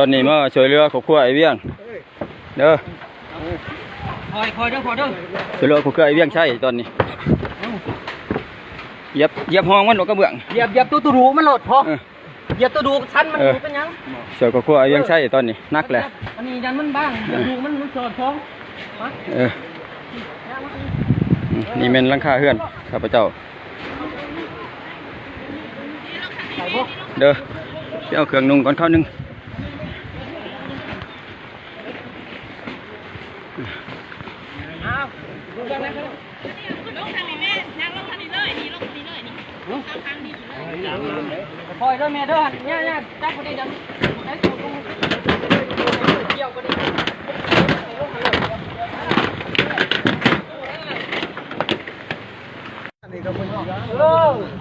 ຕອນນີ້ມາຊ່ວຍເຫຼືອຄອບຄົວອ້າຍວຽງເດີ. ຄ່ອຍໆເດີພໍ່ເດີ. ຊ່ວຍເຫຼືອຄອບຄົວອ້າຍວຽງໄຊຕອນນີ້. ຢຽບ ຢຽບຮອງມັນໂລດກະເບື້ອງ. ຢຽບ ຢຽບໂຕຕູດູມັນໂລດພໍ່. ເອີ ຢຽບໂຕດູຊັ້ນມັນ ເອີ ບໍ່ເປັນຫຍັງ. ຊ່ວຍຄອບຄົວອ້າຍວຽງໄຊຕອນນີ້ໜັກແຫຼະ. ອັນນີ້ຢ້ານມັນບາງ ເອີ ກະດູກມັນ ມັນສອດທ້ອງ. ເອີ ນີ້ແມ່ນຫຼັງຄາເຮືອນຂ້າພະເຈົ້າ. ເດີ ໄປເອົາເຄື່ອງນຸ່ງກ່ອນຄາວໜຶ່ງ. ຄ່ອຍເດີແມ່ເດີ ຍ່າໆ ຈັບບໍ່ໄດ້ດອກ. ເອີ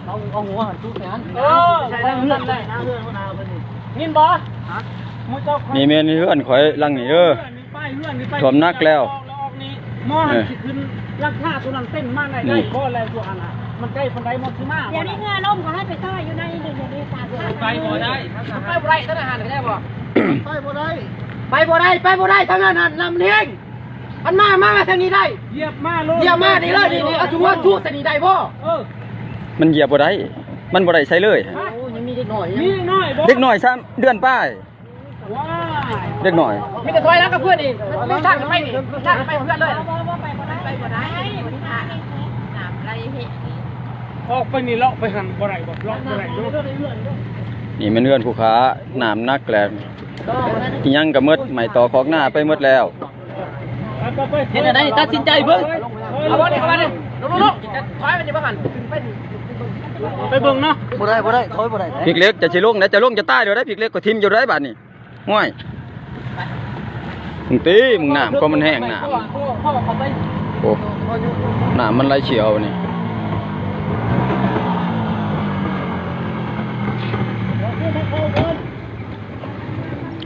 ເອົາ ເອົາຫົວຫັ້ນຈຸໃສ່ຫັ້ນ. ເອີ ໄປເຮືອນແຫຼະ. ຍິນບໍ່? ໝູ່ເຈົ້າ ນີ້ແມ່ນເຮືອນຂ້ອຍຫຼັງນີ້ເດີ. ຖ້ວມໜັກແລ້ວ. ໝໍຫັ້ນຊິຂຶ້ນຫຼັງຄາໂຕນັ້ນເຕັ້ນມາໄດ້ ໄດ້ບໍ່ແລ້ວຢູ່ຫັ້ນນະ. ມັນໄກປານໃດໝໍຊິມາ? ດຽວນີ້ເຮືອລົ້ມ ກໍໃຫ້ໄປຊ່ອຍຢູ່ໃນນີ້. ດຽວນີ້ສາມ ໄປບໍ່ໄດ້ ໄປບໍ່ໄດ້ທາງຫັ້ນ ໄດ້ບໍ່? ໄປບໍ່ໄດ້ ໄປບໍ່ໄດ້ ໄປບໍ່ໄດ້ທາງນັ້ນ ນ້ຳມັນແຮງ. ອັນມາ ມາທາງນີ້ໄດ້. ຢຽບມາໂລດ ຢຽບມານີ້ເລີຍ ນີ້ ນີ້ ເອົາຊຸມາຈູດໃສ່ນີ້ໄດ້ບໍ່? ເອີ ມັນຢຽບບໍ່ໄດ້ ມັນບໍ່ໄດ້ໃສເລີຍ. ໂອ້ ຍັງມີເດັກນ້ອຍ ມີເດັກນ້ອຍບໍ່? ເດັກນ້ອຍສາມເດືອນປາຍ. ວ້າຍ ເດັກນ້ອຍ ມີແຕ່ຖອຍຫຼັງກັບເພື່ອນນີ້. ມັນ ມັນທາງໄປນີ້ ທາງໄປເພື່ອນເລີຍ. ອອກໄປນີ້ເລາະໄປຫັ້ນບໍ່ໄດ້ບໍ່? ເລາະບໍ່ໄດ້ເນາະ. ນີ້ແມ່ນເຮືອນຜູ້ຄ້າ ນ້ຳໜັກແລ້ວ ອີ່ຫຍັງກໍໝົດ ໄມ້ຕໍຄອກນາໄປໝົດແລ້ວ. ເຮັດແນວໃດ? ຕັດສິນໃຈເບິ່ງ. ເອົາບໍ່ນີ້ ເອົາມານີ້ ລົງໆ ຖອຍໄປນີ້ ບໍ່ຫັ້ນ ໄປເບິ່ງເນາະ. ບໍ່ໄດ້ ບໍ່ໄດ້ ຖອຍບໍ່ໄດ້. ພິກເລັກ ຈະຊິລົງໄດ໋ ຈະລົງຈະຕາຍໂດດໄດ໋. ພິກເລັກ ຂ້ອຍຖິ້ມຢູ່ໄດ໋ບາດນີ້. ຫ້ວຍ ມຶງຕີ ມຶງ ນ້ຳກໍມັນແຮງ ນ້ຳ. ໂອ້ ນ້ຳມັນໄຫຼສ່ຽວນີ້.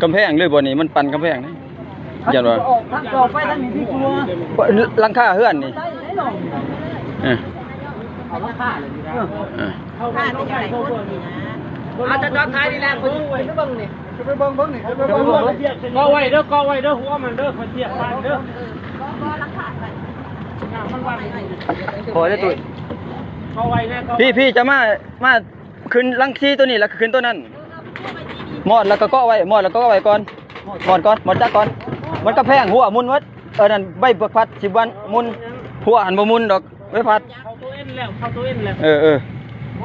ກຳແພງເລີຍບໍ່ນີ້ ມັນປັ່ນກຳແພງນີ້. ຢ້ານວ່າ ທາງອອກໄປທາງນີ້ດີກວ່າ. ຫຼັງຄາເຮືອນນີ້. ເອີ ເອົາຫຼັງຄາເລີຍ. ເອີ ເອີ ເອົາຈອດທ້າຍນີ້ແຫຼະ ເພິ່ນໄປເບິ່ງນີ້ ໄປເບິ່ງ ເບິ່ງນີ້ ໄປເບິ່ງ. ເກາະໄວ້ເດີ ເກາະໄວ້ເດີ ຫົວມັນເດີ ຂ້ອຍສຽບປານເດີ. ເກາະຫຼັງຄາໄວ້ ນ້ຳມັນວັນ. ພໍແລ້ວຕຸ້ຍ ເກາະໄວ້ແນ່. ພີ່ ພີ່ ຈະມາ ມາ ຂຶ້ນຫຼັງຄາໂຕນີ້ ແລ້ວກໍຂຶ້ນໂຕນັ້ນ. ມອດແລ້ວກໍເກາະໄວ້ ມອດແລ້ວກໍເກາະໄວ້ກ່ອນ ມອດກ່ອນ ມອດຈັກກ່ອນ. ມັນກະແພງ ຫົວໝຸນໝົດ. ເອີ ນັ້ນໃບບັກພັດຊິບັນໝຸນ ຫົວຫັ້ນບໍ່ໝຸນດອກ ໃບພັດ. ເຂົ້າໂຕເອັນແລ້ວ ເຂົ້າໂຕເອັນແລ້ວ. ເອີ ເອີ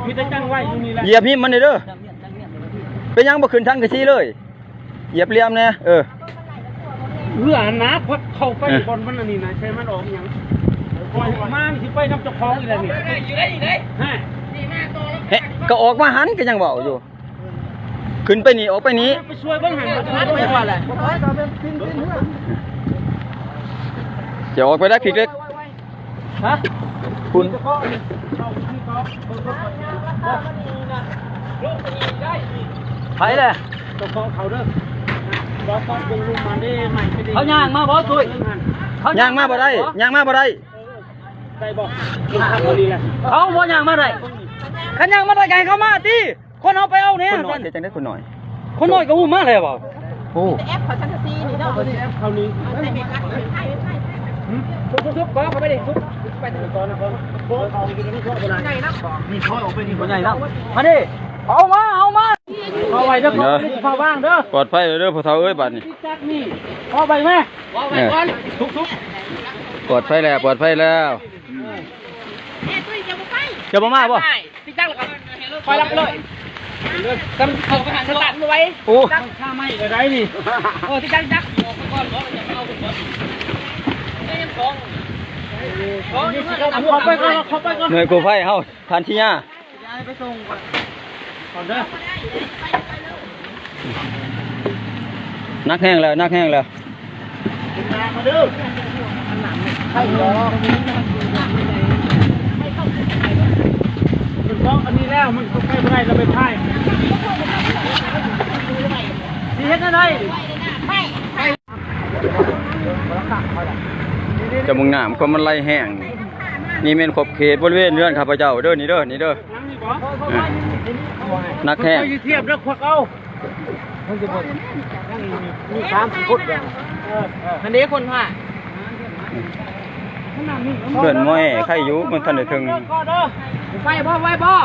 ມີແຕ່ຈັງໄວ້ຢູ່ນີ້ແຫຼະ. ຢຽບຫິມມັນເດີ. ເປັນຫຍັງບໍ່ຂຶ້ນສັງກະສີເລີຍ? ຢຽບຫຼ່ຽມແດ່. ເອີ ເພື່ອຫັ້ນນະ ພັດເຂົ້າໄປ ເອີ ບ່ອນມັນອັນນີ້ນະ ໃສ່ມັນອອກຫຍັງ. ຂ້ອຍມານີ້ຊິໄປນຳເຈົ້າຂອງອີກແລ້ວນີ້. ຢູ່ໄດ້ ຢູ່ໄດ້ ຮະ ເຮະ ກໍອອກມາຫັ້ນ ກໍຍັງເວົ້າຢູ່. ຂຶ້ນໄປນີ້ ອອກໄປນີ້ ໄປຊ່ວຍເບິ່ງຫັ້ນ ໄປຊ່ວຍເບິ່ງຫັ້ນແຫຼະ. ຈະອອກໄປໄດ້ພິກເລັກ. ຮະ ພຸ້ນ ໄປແຫຼະ. ເຈົ້າຂອງເຂົາເດີ ເຂົາຍ່າງມາບໍ່ຕຸ້ຍ? ເຂົາຍ່າງມາບໍ່ໄດ້ ຍ່າງມາບໍ່ໄດ້. ໄດ້ບໍ່? ເຂົາບໍ່ຍ່າງມາໄດ້. ຄັນຍ່າງມາໄດ້ກໍໃຫ້ເຂົາມາຕິ. ຄົນເຮົາໄປເອົາແນ່ ຄົນນ້ອຍເຮັດຈັ່ງໃດ ຄົນນ້ອຍ? ຄົນນ້ອຍກໍຮູ້ມາແລ້ວເວົ້າ. ໂອ້ ແອັບເຂົາຊັ້ນສີ່ນີ້ເນາະ ແອັບເຂົານີ້. ຊຸບໆ ກໍເຂົ້າໄປເດ້ ຊຸບໄປເດີ. ມີຖອຍອອກໄປນີ້ບໍ່ໃຫຍ່ນຳ. ມາເດ້ ເອົາມາ ເອົາມາ. ເອົາໄວ້ເດີ ເອົາໄວ້ເດີ ເອົາວາງເດີ. ປອດໄພເດີພໍ່ເຖົ້າເອີຍ ບາດນີ້. ຕິດຈັກນີ້ ເອົາໄປແມ່ ເອົາໄວ້ກ່ອນ ທຸກໆ. ປອດໄພແລ້ວ ປອດໄພແລ້ວ. ເຈົ້າບໍ່ມາບໍ່? ຕິດຈັກແລ້ວກໍໄປລັກເລີຍ. ກຳເຂົ້າໄປຫາສະຕາດບໍ່ໄຫວ. ໂອ້ ຈັກຄາໄມ້ກໍໄດ້ນີ້. ເອີ ຕິດຈັກ ຈັກ. ເຂົ້າໄປກ່ອນ ເຂົ້າໄປກ່ອນ. ໜ່ວຍກູ້ໄພເຮົາ ທ່ານທີ່ຍາ ໄປສົ່ງກ່ອນ ກ່ອນເດີ. ໜັກແຮງແລ້ວ ໜັກແຮງແລ້ວ. ເປັນເບາະອັນນີ້ແລ້ວ ມັນໄປບໍ່ໄດ້ ລະໄປພາຍ. ຊິເຮັດແນວໃດ? ຈະມຸງນ້ຳ ຄວາມມັນໄຫຼແຮງ. ນີ້ແມ່ນຂອບເຂດບໍລິເວນເຮືອນຂ້າພະເຈົ້າເດີ ນີ້ເດີ ນີ້ເດີ. ໜັກແຮງ ທຽບເດີ ຄວັກເອົາ ມັນຊິບໍ່ ຍັງມີສາມສີ່ຄົນ ເອີ ຫັ້ນເດ້ຄົນພາ ເພື່ອນໝໍແອໄຄຢູ່ ມັນທັນໄດ້ເຖິງ ໄວບໍ່ ໄວບໍ່?